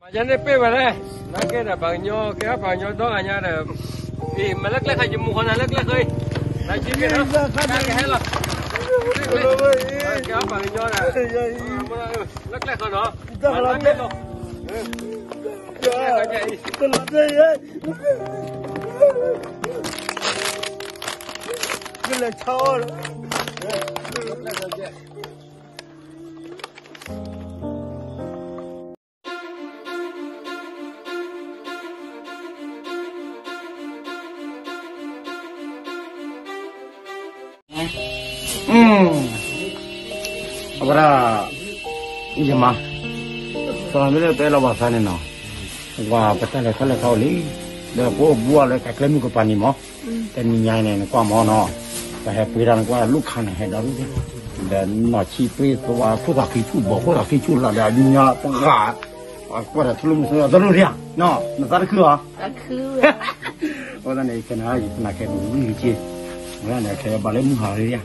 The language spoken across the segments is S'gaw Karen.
ပှၤညါန့ၣ်ပ့ၢ်ဝဲလဲၣ်, နာ်က့ဒီးပှၤကညီ ကဲပှၤကညီဒီဂၤညါဒီး, အံၤ မၤလၢကျဲဃၣ် ယမူၤဃီနၤလၢကျဲဃၢၤအံၤ, နၤက့က့ၤဒီး, ကဟဲလီၤ, ကဲပှၤကညီဒီး, လၢကျဲဃၢၤနီၤ, မၤလၢကျဲဃၢၤ, ကလဲၤဆါအီၤလီၤ. အဝဲဒၣ်, ယမါ, သရၣ်မ့ၢ်လၢပအဲၣ်လီၤဘၣ်သးန့ၣ်နီၤ, ဝၤပတၢ်လဲၤထီၣ်လဲၤထီအိၣ်လံ, ဒီးပအိၣ်ဘူးအီၤလၢကကျဲမုၢ်ကပၤန့ၣ်မး, တနံၤညါအံၤန့ၣ် နကွၢ်မးနီၤ, ပဟဲပှ့ၤတၢ်နကွၢ်လူၢ်ခါန့ၣ် ဟဲဒီဒူၣ်, ဒီးနီၢ်ဆံပှ့ၤသဝီ ခိၣ်သးဃံဆူၣ်ဘီ ခိၣ်သးဃံဆူၣ်လီၤဒီးအညါပှၤ ပှၤကွၢ်ဒီးထူလၢမုၢ်ဆ့ၣ် တရူၢ်ဒံးဧါ, နသးတခုဧါ, အဃိသတးန့ၣ် ယကနၣ်ယကနၣ်ခဲအံၤ ဂုၢ်က့, ဝဲဒၣ်န့ၣ် ခဲအံၤဘၣ်လၢမုၢ်ဟါရံၣ်ဧါ,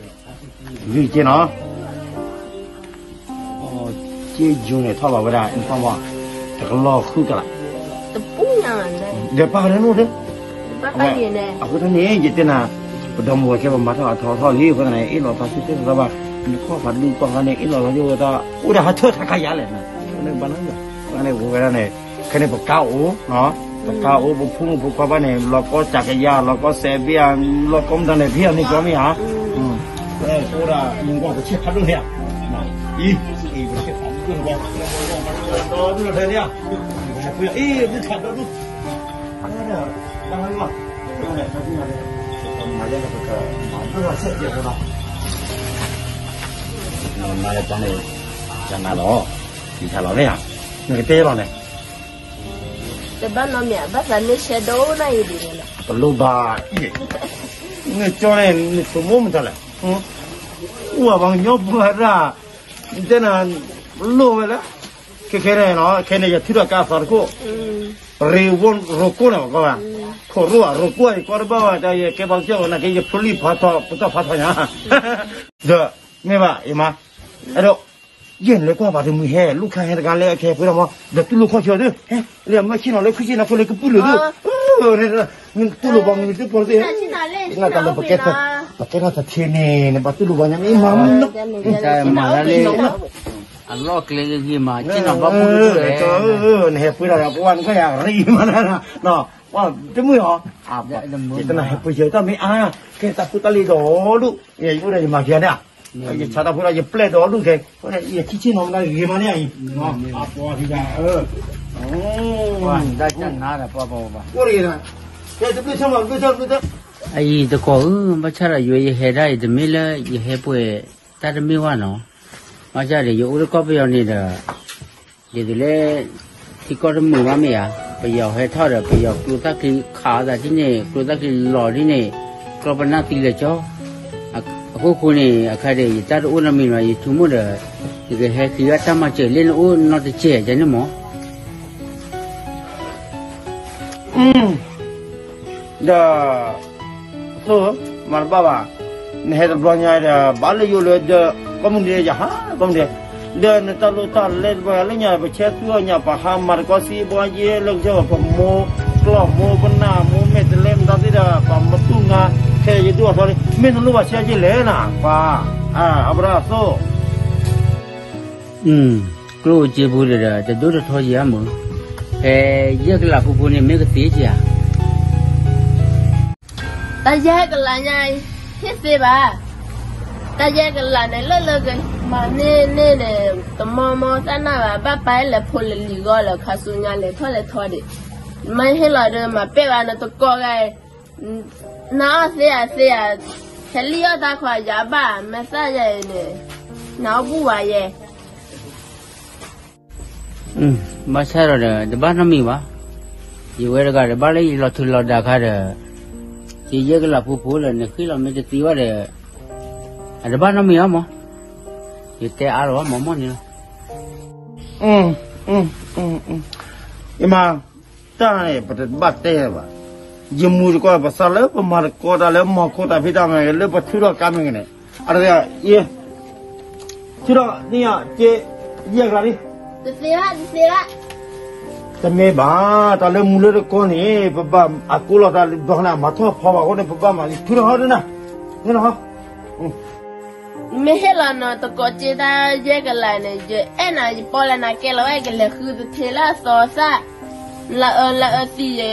ဂုၢ်က့နီၤ, က့ယိၤန့ၣ်ထီၣ်ဘၣ်ဝဲဒၣ် နကွၢ်မး, တကလီၤဃုကလး, ဒီးပၢ်လၢနအိၣ်ဒီး အဃိသတးန့ၣ် ယတဲနၤ, ပဒီမါဝၤခဲ ပမၤထီၣ်အထီထီၣ်လံ အဃိသတးန့ၣ် အ့ၣ်လိာ်သးဆူၣ်ဆူၣ်သးသးဘၣ်, နခီၣ်ဖးဒူပှၤဂၤန့ၣ် အ့ၣ်လိာ်သးယိဝဲဒၣ် အိၣ်ဒီးဟးထၢၣ်ထးခါယၤလဲၣ်, ဘၣ်န့ၣ်, ဘၣ်န့ၣ်ဝဲဒၣ်န့ၣ်, ခဲန့ၣ်ပကါအိၣ်, ပကါအိၣ် ပဖိမုၣ်ဖိခွါဘၣ်န့ၣ် လီၤကီစးကယၤ လီၤကီစဲးဘ့ၣ်ဧါ, လီၤကီမတၤန့ၣ် ဖံးအီၤန့ၣ်ကီမ့ၢ်ဧါ, အိၣ်ဒၣ် ပဆ့ၣ်ဖးဒိၣ်န့ၣ်ဧါ, အံၤ, ပဆ့ၣ်ဖးဒိၣ်န့ၣ်, ဒီဒူၣ်ထဲန့ၣ်ဧါ, အံၤ ဒုၣ်ထးဒီဒူၣ် မၤလၢပကမၤဒိၣ်ထီၣ်ဆဲးကဲဖိလီၤ, နၤလၢပှၤန့ၣ်, ကနၤလီၤ, ယထးလီၤန့ၣ်ဧါ, နကတဲလီၤန့ၣ်, တဘၣ်နီတမံၤ ဘၣ်သးမ့ၢ်ဆဲးဒိၣ်နၢ်အံၤဒ်လဲၣ်, ပလိၣ်ဘၣ်အံၤ, နကၠီန့ၣ် နဆိကမိၣ်မတၤလဲၣ်, အိၣ်ဘၣ်ပှၤကညီပှၤရၣ်, နတဲနၤ, လိၣ်ဝဲလၢ, ခဲခဲန့ၣ်, ခဲန့ၣ် ယထုးထီၣ်ကါသီတခိၣ်, ရ့ဝိရိကိၣ်န့ၣ် ကီဘၣ်, ခိၣ်ရိၣ်အရိကိၣ်အံၤ ကီတဘၣ်ဘၣ် တၢ်ယကဲပှၤကစၢ်ဝဲ နာ်က့ ယဖိလံၣ်ဖးထီ ပတီၢ်ဖးထီညါ, ဒီး, မ့ၢ်ဘၣ် အံၤမး, အဲၣ်ဒိး, ယဲၢ်နလဲၤကွၢ်ဘၣ်တမုာ်ဟဲ လူၢ်ခါဟဲတဂၤလၢအခဲပှ့ၤထီၣ်မး ဒီးတူၢ်လိာ်ခီၣ်ဆၢသု, ဟဲ, လၢအမၢဆ့ၣ်နီၤလၢခွံဆ့ၣ်နီၤဖိလၢကပုၢ်လၢာ်သု, တူၢ်လိာ်ဘၣ်မနုၤသုပီၢ်သ့ၣ်, နတၢ်လၢပကဲထီၣ်, ပကဲထီၣ်တထံန့ၣ် နဘၣ်တူၢ်လိာ်ဘၣ်ညါမ့ၢ်မၤမုၢ်နီၤ, မၤလၢလၢ အလီၢ်ကျဲဂ့ၤဂ့ၤမး က့ၣ်နီၤဘၣ်မူၣ်ဒိၣ်ဒိၣ်လဲၣ်, နဟဲပှ့ၤထီၣ်ဒီး ပဝဲနကွၢ်ယၤရံၣ်မး, ပှၤတမုာ်အီၤ, ယတနၢ်ဟဲပှ့ၤယတၢ်မ့ၢ်အါ, ကဲတၢ်ဖိတၢ်လံၤဒီးဒူၣ်, ယအိၣ်ဒီးယမၤက့ၤန့ၣ်, ယဆါတၢ်ဖိဒီးယပျဲၢ်ဒီးဒူၣ်ကဲ, ယခံဆ့ၣ်နီၤမတၤဂ့ၤမးန့ၣ်အံၤ, အပှၤ, တၢ်ကနါဒီးပှၤပှၤပှၤ, အိၣ်တဂ့ၤ, ကဲတဘျုးဆၢမး တဘျုးဆၢ တဘျုးဆၢ အအံၤတကိးဧၢ, ဘၣ်ဆၣ်ဒီးယွဲယဟဲဒၣ်အံၤ တမ့ၢ်လၢယဟဲပှဲၤ တၢ်တမ့ၢ်ဘၣ်နီၤ, ဘၣ်ဆၣ်ဒီးယအိၣ်လၢကီၢ်ပယီၤန့ၣ်ဒီး, ဒ်သိးလၢ ထံကီၢ်တမုာ်ဘၣ်မ့ၢ်ဧါ, ပယီၤဟဲထီၣ်ဒီး ပယီၤကျိသၣ်ချံခးအသးဒ်န့ၣ် ကျိသၣ်ချံလီၤဒ်န့ၣ်, ကျီပနၢ်သံလၢာ်ကၠီ, အဃိဃိန့ၣ် အခါဒီး ယတၢ်တအိၣ်နီတမံၤလီၤ ယဆိကမိၣ်ဒီး, ယကဟဲဃ့ဘၣ်တၢ်မၤစၢၤလၢနအိၣ်နီတစဲးန့ၣ်မး ဒီး, သိ, မၤတဘၣ်ဘၣ်, နဟဲတဘျီညါဒီး ဘၣ်လၢယိၤလၢဒီး, ကိးမုၢ်နံၤယဟါကိးမုၢ်နံၤ, ဒီးနတၢ်လိၣ်တၢ်လဲတဘျီညါလၢညါ ပဆဲးသူအီၣ်ညါ ပဟးမၤတကီၢ်စံးဘီယဲလၢကစၢၢ် ပမိၢ်ကျီၢ်မိၢ်ပနၢ်မိၢ်မဲာ်တလဲမတၤသ့ၣ်ဒီး ပမတူၢ်ငါ, ခဲယဒိၣ်အထီန့ၣ် မ့ၢ်နလိၣ်ဘၣ်ဆဲးက့လဲၣ်နၤ, ပှၤ, အဘရၣ်သိ ကျိၣ်စ့ဖိဒီး တဒိၣ်တထီယံၤအမုၢ်, ဖဲယဲၢ်ကလးဖိဖိန့ၣ် မ့ၢ်ကသ့ဧါ, တၢ်ယဲၢ်ကလးညါ, ဟ့ၣ်သ့ဘၣ်, တၢ်ယဲၢ်ကလးန့ၣ် လၢလၢကမၤန့ၢ်န့ၢ်န့ၣ် တမီမီတၢ်နၢ်ဘၣ် ဘၣ်ပာ်လဲၤဖိလဲၤလံၤဂီၢ်လၢခါဆူညါလဲၤထီၣ်လဲၤထီဒံး, မ့ၢ်ဟ့ၣ်လီၤဒီး မၤပဲၢ်ဘၣ်နတကိးဂၤ, နအီၣ်သ့ဧါသ့ဧါ, ဟဲလံၣ်အီၣ်တၢ်ခွါယၤဘၣ် မ့ၢ်သၣ်ယၤအံၤန့ၣ်, နအီၣ်ဘူၣ်ဝဲယဲ, ဘၣ်ဆၣ်ဒီး တဘၣ်နီတမံၤဘၣ်, ယဝဲတဂၤဒီး ဘၣ်လၢယလီၤထုးလီၤဒါခါဒီး, ယယဲၢ်ကလးဖိဖိလၢနဃ့ၢ်လီၤမ့ၢ်တသ့ဘၣ်ဒီး, အတဘၣ်နီတမံၤဘၣ်မး, ယတဲအါလီၤဘၣ်မးမ့ၢ်န့ၣ်လီၤ. အံၤမး, တၢ်န့ၣ် ပတဘၣ်တဲဘၣ်, ယမူတကိး ပသးလၢပမၤတကိးတၢ်လၢမီၤခိၣ်တၢ်ဖံးတၢ်မၤ လၢပထုးထီၣ်ကါမ့ၢ်ဂ့ၤန့ၣ်, အတဂၤ, ထုးထီၣ်န့ၢ်ယၤက့, ယဲၢ်ကလးလံ, တသ့ဘၣ် တသ့ဘၣ်, တမ့ၢ်ဘၣ်, တၢ်လၢမူလၢတကီၢ်န့ၣ် ပဘၣ်အကိးလီၤတၢ်ဒီးခါန့ၣ် အမၤထီၣ်ဖီဘၣ်အဃိန့ၣ် ပဘၣ်မၤလံ ထုးထီၣ်ဟီဒ်နၤ, ဟဲလီၤဟီ. မ့ၢ်ဟ့ၣ်လီၤနၤတကိးက့တၢ်ယဲၢ်ကလးန့ၣ် ယအဲၣ်နၤ ယပီၣ်လၢနၤကဲလီၤဝဲ ကလဲၤဃုသထ့လၢအသီသၣ်, လၢအအၢလၢအအၢသံယဲ,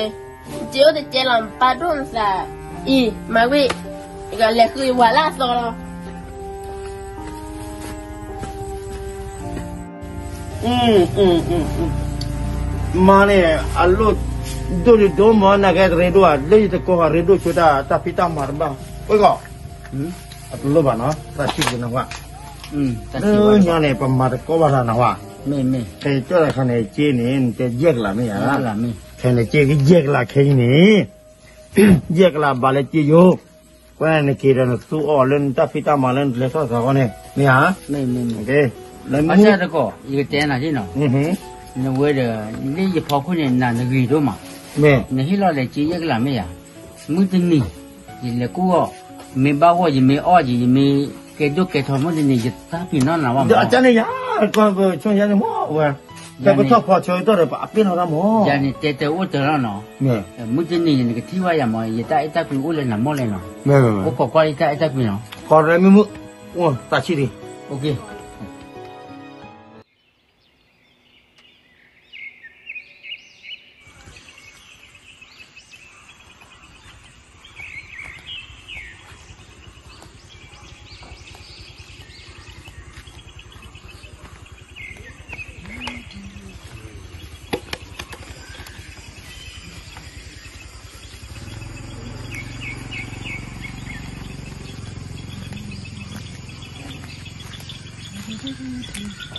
က့အိၣ်တကဲလီၤ ပၢ်ဒိၣ်နသးအံၤ မၤဝံၣ်, ယကလဲၤဃုယဝၤလၢအသီလီၤ. မါန့ၣ် အလိၣ်ဒိၣ်ဒိၣ်ဒိၣ်မး နကဲတရ့ဒိၣ်ဧါ, လၢယတကိးဃီၤရ့ဒိၣ်ဆိတၢ် တၢ်ဖံးတၢ်မၤတဘၣ်, ဝဲကီး, အတလိၣ်ဘၣ်နီၤ သးဆံးက့ၤနဝဲ, လၢညါန့ၣ် ပမၤတကိးဘၣ်တၢ်နဝဲ, ခဲအံၤကၠီၣ်တခါန့ၣ် က့န့ၣ် နတဲယဲၢ်ကလးမ့ၢ်ဧါ, ခဲန့ၣ်က့ကယဲၢ်ကလးခဲအံၤန့ၣ်, ယဲၢ်ကလးဘၣ်လၢက့ယိာ်, ကွၢ်နက့ၤဒီးနသူအီၤလၢနတၢ်ဖံးတၢ်မၤလၢနလဲၤထီၣ်သးဃီန့ၣ် မ့ၢ်ဧါ, လၢမ့ၢ်တကိး ယကတဲနၤက့နီၤ, နဝဲဒီး လၢယဖီခိၣ်န့ၣ် နၤနဂ့ၤဒိၣ်မး, နဟ့ၣ်လီၤလဲၤက့ယဲၢ်ကလးမ့ၢ်ဧါ, မုၢ်တနံၤ ယလဲၤကူၣ်အီၣ်, မ့ၢ်ဘၣ်ဂီၢ် ယမ့ၢ်အီၣ်ယံၤ ယမ့ၢ်ကဲဒိၣ်ကဲထီ မုၢ်တနံၤ ယတၢ်ပ့ၤနီၣ်နၤဝဲမး, န့ၣ်ယၤ, ဆိယၤန့ၣ်မ့ၢ်ဝဲ, တၢ်ပထီၣ်ဖီဆိတၢ်ဒီး ပအပ့ၤထီၣ်တၢ်မး, ယၤန့ၣ်တဲတဲအိၣ်တၢ်လီၤနီၤ, မုၢ်တနံၤန့ၣ် နကထံၣ်ဘၣ်ယၤမး ယတၢ်အဲၣ်တၢ်ကွံအိၣ်လၢနၤမ့ၢ်လဲၣ်နီၤ, အိၣ်ခိးကွၢ်ယတၢ်အဲၣ်တၢ်ကွံနီၤ, ခိးရၢ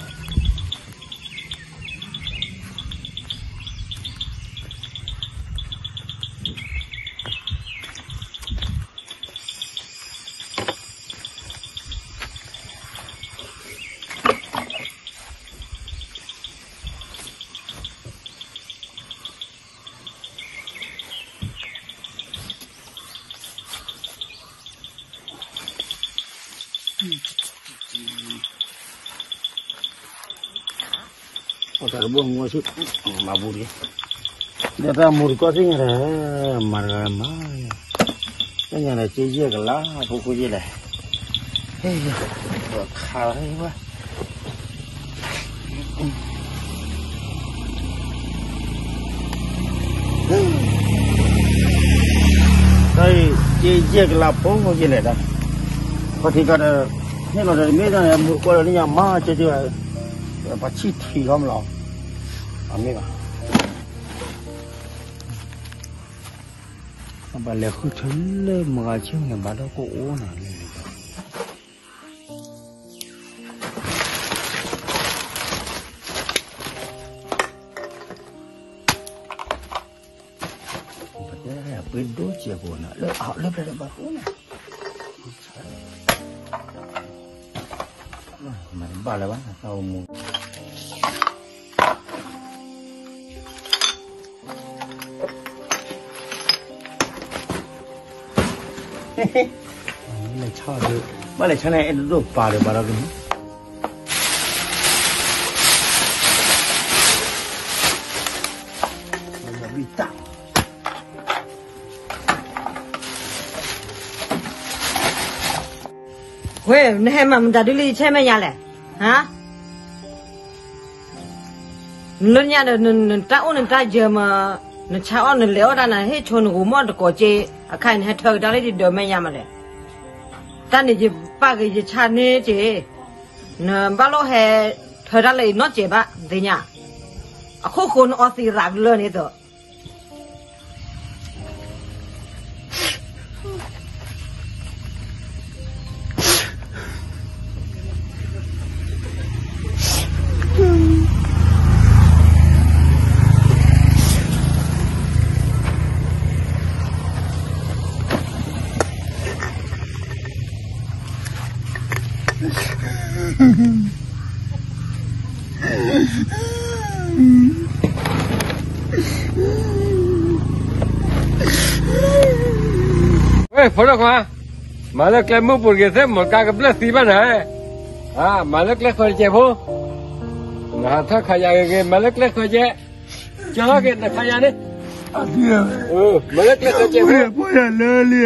မုၢ်မုၢ်, သးဆံးဒံး, အတၢ်တဘိၣ်မူဆူၣ်, မၤဘူးဒံး, ဒီးတၢ်မူတကီၢ်သ့ၣ်ညါဒီး, မၤတဂၤမၤ, သ့ၣ်ညါဒီးက့ယဲၢ်ကလး ဖိဖိယဲၢ်လဲၣ်, ခါလီၤဝဲ တၢ်အံၤ က့ယဲၢ်ကလးဖိယဲၢ်လဲၣ်ဒီး, ပှၤထံၣ်ကဒီး, ဟ့ၣ်လီၤဒီးမ့ၢ်တၢ်မူတကီၢ်ဒီး နညါမၤက့က့ဝဲ, ပှၤဆံၣ်ထံးလီၤမလီၤ, အမ့ၢ်ဘၣ်, ဘၣ်လဲၤဃုထၢလၢမဂၤဆ့ၣ်န့ၣ် ဘၣ်ဒီးကအိၣ်နၤလၢ ပတဲပှ့ၤဒိၣ်စဲးဖိန့ၣ် လၢအလၢပျဲၢ်လၢဘၣ်ဖိန့ၣ်, မၤတဘၣ်လၢၤဘၣ် တၢ်အိၣ်မူ ဘၣ်လဲၤဆါန့ၣ် အဲၣ်ဒိၣ်ပာ်ဒီးဘၣ်ဒီးကန့ၣ်, ဘံၣ်တၢ် ဝဲ နဟဲမၤမတၤဒုလၢယဆဲမဲာ်ညါလဲၣ်, ဟါ, လၢညါဒီး နတၢ်အိၣ်နတၢ်ယၢၤမး, နဆါအီၣ်နလဲၤအီၣ်တၢ်နၤ ဟ့ၣ်ဆိနကအိၣ်မီၢ်တကိးက့, အခါအံၤနဟဲထၢကဒါလၢယဒၢးမဲာ်ညါမးလဲၣ်, တၢ်န့ၣ်ယပာ်က့ၤယဆါန့ၢ်က့ၤ, နဘၣ်လိၣ်ဟဲထၢတၢ်လၢအံၤနီတစဲးဘၣ် သ့ၣ်ညါ, အခိၣ်ဃိနအီသံးရးကလၢာ်န့ၣ်သိး ဝဲ ဖိဒိၣ်ခွါ, မၤလၢကျဲမုၢ်ပူၤတဂ့ၤ သ့ၣ်မီၢ်ကါကဘျၢၣ်သံဘၣ်နၤ, မၤလၢကျဲဃၢၤတကဲးဖိ, နဟးထီၣ်ခးယၤဂ့ၤဂ့ၤ မၤလၢကျဲဃၢၤကဲး, ကၠီလီၤက့ၤနခါယါန့ၣ်, မၤလၢကျဲဃီကဲ, ပှၤယၤလၢလံ,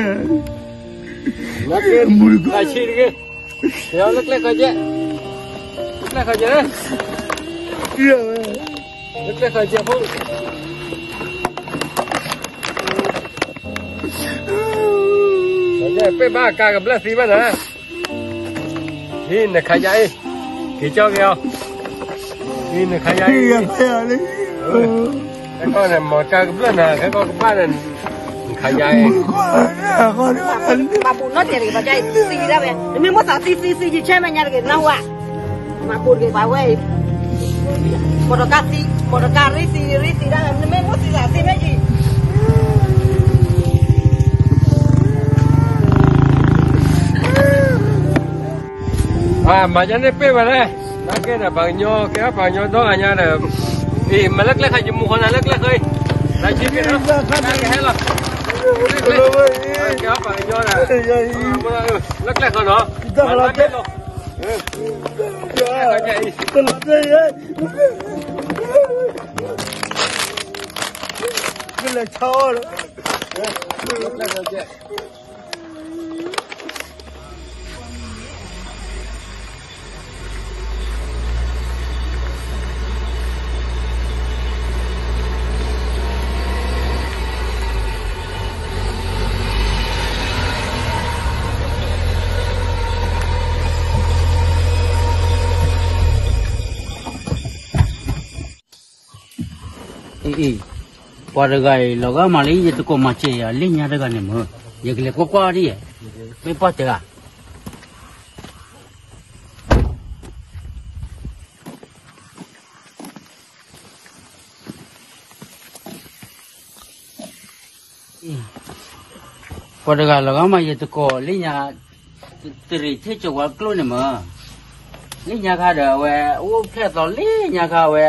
မူတကီၢ်ဆံတဂ့ၤ, ကၠီလၢကျဲဃီကဲ, ကျဲဃီကဲ, လၢကျဲဃီကဲဖိ, ပ့ၢ်ဘၣ်ကါကဘျၢၣ်သံဘၣ်နၤ ဟံးနခါယါအံၤ, က့ၤကၠီက့ၤအီၤ, ဟံးနခါယါအံၤ, ခဲကီၢ်န့ၣ် မၤကါကဘျၢၣ်နၤ ခဲကီၢ်ကဘၣ်န့ၣ်, နခါယါအံၤ, မၤဘူၣ်နီတဂ့ၤ ပှၤကါအံၤ သံဒၣ်ဝဲ နမ့ၢ်မိၣ်သးသံသံသံယဆဲမဲာ်ညါတဂ့ၤ နၢ်ဟူဧါ, မၤဘူၣ်တဂ့ၤ ပှၤဝဲအံၤ, မီၢ်တကါသံ မီၢ်တကါရံသံရံသံဒၣ် နမ့ၢ်မိၣ်သးသံမ့ၢ်ယံၤ မၤယါန့ၣ်ပ့ၢ်ဝဲလဲၣ်, နာ်က့ဒီးပှၤကညီကဲပှၤကညီဒီဂၤညါဒီး, အံၤ မၤလၢကျဲဃီယမူဃီနၤလၢကျဲဃီအံၤ, နၤက့ၤက့ၤလီၤ, နၤကဟဲလီၤ, ကဲပှၤကညီဒီး, လၢကျဲဃီနီၤ, မၤလၢကျဲဃီ, လၢကျဲဃီအံၤ ကလဲၤဆါအီၤလီၤ. အံၤ, ပှၤတဂၤအံၤ လီၤဂာ်မးလၢယတကိးမၤစၢၤယၤ လ့ၣ်ညါတဂၤန့ၣ်မ့ၢ်, ယကလဲၤကွၢ်ကွၢ်ဒ်ယဲ, မ့ၢ်ပှၢ်တဂၤ ပှၤတဂၤလီၤဂာ်မး ယတကိးလ့ၣ်ညါ, တရံးထ့ၣ်ကဝါကျိၣ်န့ၣ်မ့ၢ်, လ့ၣ်ညါခါဒီးအဝဲ အိၣ်ဖျဲၣ်သီလ့ၣ်ညါခါအဝဲ,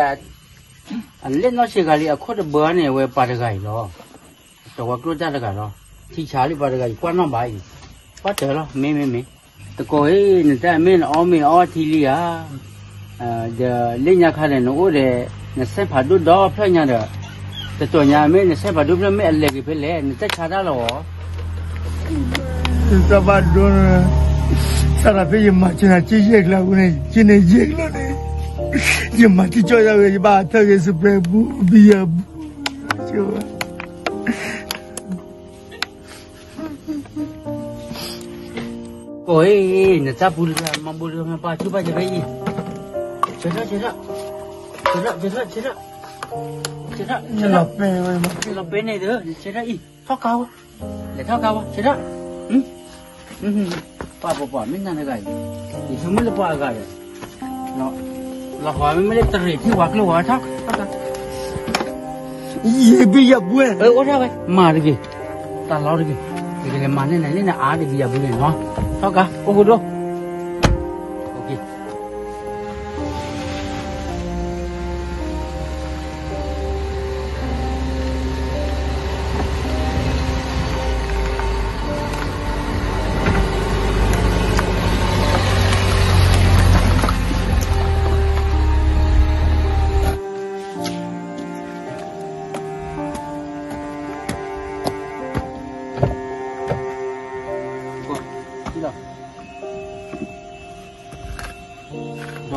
အလဲၣ်နီၢ်ဆံးဂၤလံ အခိၣ်တဘၢန့ၣ် အဝဲပှၤတဂၤအံၤလီၤ. ကဝါကျိၣ်တၢ်တဂၤလီၤ. ထံဆါလံပှၤတဂၤအံၤ ကွၢ်နီၣ်ဘၣ်အံၤ, ကွၢ်တၢၢ်လီၤ မ့ၢ်မ့ၢ်မ့ၢ်, တကိးအံၤ နတၢ်မ့ၢ်နအီၣ်မ့ၢ်အီထံလံဧါ ဒီးလ့ၣ်ညါခါဒီး နအိၣ်ဒီး နစဲးဖးဒိၣ်ဒီဖျၢၣ်ညါဒီး, တတိာ်ညါမ့ၢ်နစဲးဖးဒိၣ်ဖျၢၣ်မ့ၢ်အလဲၤက့ၤဖဲလဲၣ် နတၢ်ဆါတၢ်လီၤဧါ. တၢ်ဘၣ်ဒိ, စးထီၣ်ဖဲယမၤစၢၤနၤ ကယဲၢ်ကျါအပူၤန့ၣ် ကန့ၣ်ယဲၢ်ကျါန့ၣ်, ယမၤတံၢ်ကၠီၣ်ယၤဝဲ ယဘၣ်ထၢက့ၤစပရဲးဘူး ဘံယၤဘူး, ကိးအံၤ နတၢ်ပူၤတဂၤ မၤဘူၣ်တဂၤ မၤပာ်ဆူၣ်ဘၣ်ယၤဖဲအံၤ, ဆဲးထီၣ် ဆဲးထီၣ်, ဆဲးထီၣ် ဆဲးထီၣ်, ဆဲးထီၣ်, ဆဲးထီၣ်, လီၤပဲန့ၣ်ဒီး ဆဲးထီၣ်အံၤ ထီၣ်ကါဝဲ, လဲၤထီၣ်ကါဝဲ ဆဲးထီၣ်, ပှၤပှၤပှၤ မ့ၢ်နၤတဂၤအံၤ, ယဆိကမိၣ်လၢပှၤအဂၤဒီး, လီၤဃီမ့မ့ၢ်လၢတရံးထံၣ်ဝါကျိၣ်ဝါထီၣ်, ထီၣ်ကါ, ယဘံယၤဘူး, အိၣ်ထီၣ်ဝဲ မၤတဂ့ၤ, တၢ်လီၤတဂ့ၤ, ယကလဲၤမၤန့ၢ်နၤလၢနအါတဘံယၤဘူးန့ၣ်နီၤ, ထီၣ်ကါ အိၣ်ဃိဒိၣ် ဒီး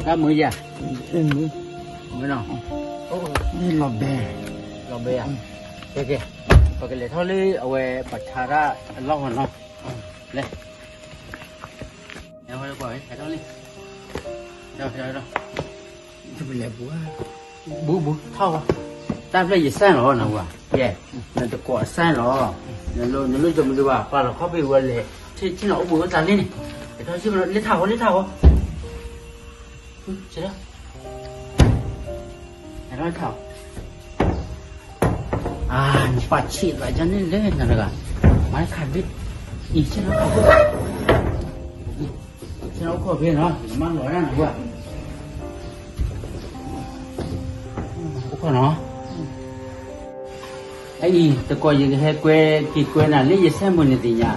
ကါမုာ်ယၤ, မုာ်နီၤ, လီၤဘဲ, လီၤဘဲဧါ, ကဲကဲ, ပကလဲၤထီၣ်လၢအဝဲပှၤဆါတၢ်အလီၢ်ဂီၤနီၤ, လဲၤ, လဲၤဝဲကွၢ်ဝဲ ဟဲထီၣ်လံ, ဟဲထီၣ်, ဟဲထီၣ်, တပလဲၤဘူး, ဘူးဘူး ထီၣ်ဝဲ, တၢ်ဖျၢၣ်ယစၢ်လီၤနဝဲ, ယဲ, နတကိးအစၢ်လီၤ, နလိၣ်ယမဒုဘၣ် ပာ်လီၤခီၣ်ဖံးဝဲလဲၤ, ထံၣ်နီၤအိၣ်ဘှံးအိၣ်သးလံန့ၣ်, ဟဲထီၣ်လံထးဝဲ လံထးဝဲ ဆဲးထီၣ်, ဟဲထီၣ်ထး, အါ နပာ်ဆံးသးဒ်န့ၣ်လဲၣ် နတဂၤ, မၤခးဘ့ၣ်, အံၤ ဆဲးထီၣ်ခးဘ့ၣ်, ဆဲးထီၣ်အိၣ်ခိးဖဲနီၤ နမၤလီၤဒၣ်နဝဲ, အိၣ်ခိးနီၤ, အအံၤ တကိးယကဟဲကွဲ က့ၤကွဲနၤလၢယစဲးမုာ်နသ့ၣ်ညါ,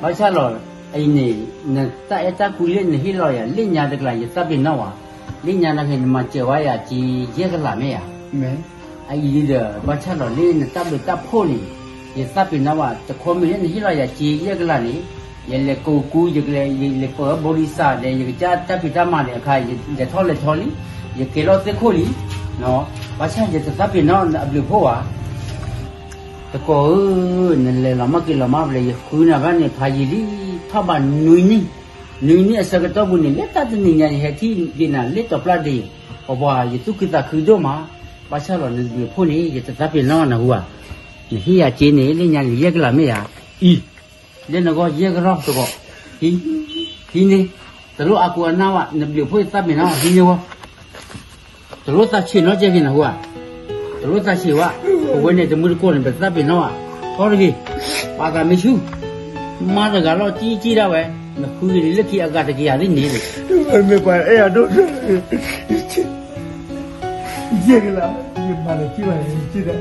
ဘၣ်ဆၣ်လီၤ, အအံၤန့ၣ် နတၢ်အဲၣ်တၢ်ကွံလၢနဟ့ၣ်လီၤယၤ လၢညါတကလး ယသးပ့ၤနီၣ်ဝဲ, လၢညါနာ်က့ နမၤစၢၤဝဲယၤ ကယဲၢ်ကလးမ့ၢ်ဧါ, မ့ၢ် အအံၤဒီး ဘၣ်ဆၣ်ဒီးလၢနတၢ်ဘျုးတၢ်ဖှိၣ်န့ၣ် ယသးပ့ၤနီၣ်ဘၣ် တခီမ့ၢ်လၢနဟ့ၣ်လီၤယၤစ့ယဲၢ်ကလးန့ၣ် ယလဲၤကိးကူ ယကလဲၤ ယလဲၤပၢၤဘိလံစၢ်ဒီး ယကစၢ်တၢ်ဖံးတၢ်မၤန့ၣ်အခါ ယလဲၤထီၣ်လဲၤထီလံ ယကဲလီၤသ့ၣ်ခိၣ်လံ ဘၣ်ဆၣ်ယတသးပ့ၤနီၣ်အဘျုးဖှိၣ်ဘၣ် သကိးဧၢ, နလဲၤလီၤမၢ်က့ၤလီၤမၢ်ဖျဲး ယဃုနၤဘၣ်န့ၣ် ဖးယံာ်လံ, ထီၣ်ဘးနွံနံၣ်, နွံနံၣ်အဆၢကတီၢ်ပူၤန့ၣ် လၢတၢ်တနံၤညါ ယဟဲထံၣ်က့ၤနၤလၢတီၤပျၢ်ဒ့, ပှၤပှၤယသူၣ်ခုသးခုဒိၣ်မး, ဘၣ်ဆၣ်လီၤနဘျုးဖှိၣ်န့ၣ် ယတသးပ့ၤနီၣ်နဟူဧါ, နဟ့ၣ်ယၤစ့န့ၣ် လၢညါန့ၣ် ယဲၢ်ကလးမ့ၢ်ဧါ, အံၤ, လၢနဂီၢ်ယဲၢ်ကလးသကိး, ဟံး, ဟံးန့ၣ်, တလိၣ်အါကိးအနၢ်ဝဲ နဘျုးဖှိၣ်ယသးပ့ၤနီၣ် ဟံးန့ၢ်ဝဲ တလိၣ်သးဆံးနီတစဲးက့ၤနဟူဧါ, တလိၣ်သးဆံးဝဲ, ပဝဲန့ၣ်တမုၢ်တကိးန့ၣ် ပသးပ့ၤနီၣ်ဧါ, ထီတဂ့ၤ, ပာ်သးမ့ၢ်ဆူၣ်, မါတဂၤလီၤတံၢ်တံၢ်ဒၣ်ဝဲ, နဃုက့ၤလၢခံအဂၤတကယၤသ့ၣ်န့ၣ်, မ့ၢ်ပှၤအဲၣ်အဒိၣ် ယဲၢ်ကလး, ယမၤလၢခံဘၣ်န့ၣ် ယတၢ်,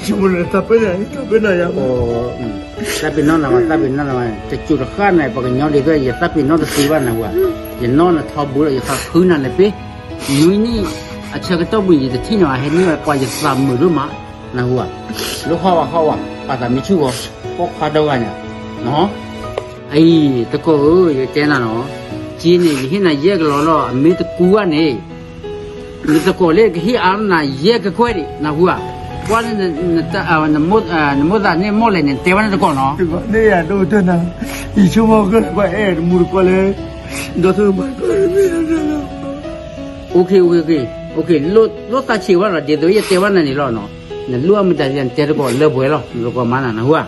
ယမိၢ်လၢသးပ့ၤနီၣ်, သးပ့ၤနီၣ်ယၤ, သးပ့ၤနီၣ်နၤဝဲ, သးပ့ၤနီၣ်နၤဝဲ, တစိၤတဃၣ်န့ၣ် ပှၤကညီဒ်သိး ယသးပ့ၤနီၣ်တသ့ဘၣ်နဟူဧါ, ယနီၢ်နထီဘိဒီး ယသးခုနၤလၢပ့, နွံနံၣ်အဆၢကတီၢ်ပူၤ ယတထံၣ်နၤ ဟဲန့ၢ်ဝဲပှၤယသးမုာ်ဒိၣ်မး, နဟူဧါ, လၢဟီၣ်ဝဲဟီၣ်ဝဲ, ပာ်သးမ့ၢ်ဆူၣ်ဂီၤ, ပိာ်ခွါဒီဂၤညါ, အံၤ, သကိးဧၢ ယတဲနၤနီၤ, စ့န့ၣ် ယဟ့ၣ်နၤယဲၢ်ကလးလီၤ အမ့ၢ်တကူဘၣ်န့ၣ်, နသကိးလၢကဟ့ၣ်အါနၤယဲၢ်ကကွဲၢ်ဒံး နဟူဧါ, ကွၢ်လၢ နမိၢ်သးန့ၣ်မီၢ်လဲၣ်န့ၣ် တဲဘၣ်န့ၣ်သကိးနီၤ, ယဆိကမိၣ်ကပှၤအဲၣ်တမူတကိးလၢ, ဒီးသ့ၣ်မၤကီၢ်မ့ၢ်လီၤ, လိၣ်သးဆံးဝဲလီၤ ဒ်သိးယတဲဘၣ်နၤန့ၣ်လီၤနီၤ, နလိၣ်အမတၤ နတဲသကိးလၢပှဲၤလီၤ နသကိးမၤနၤ နဟူဧါ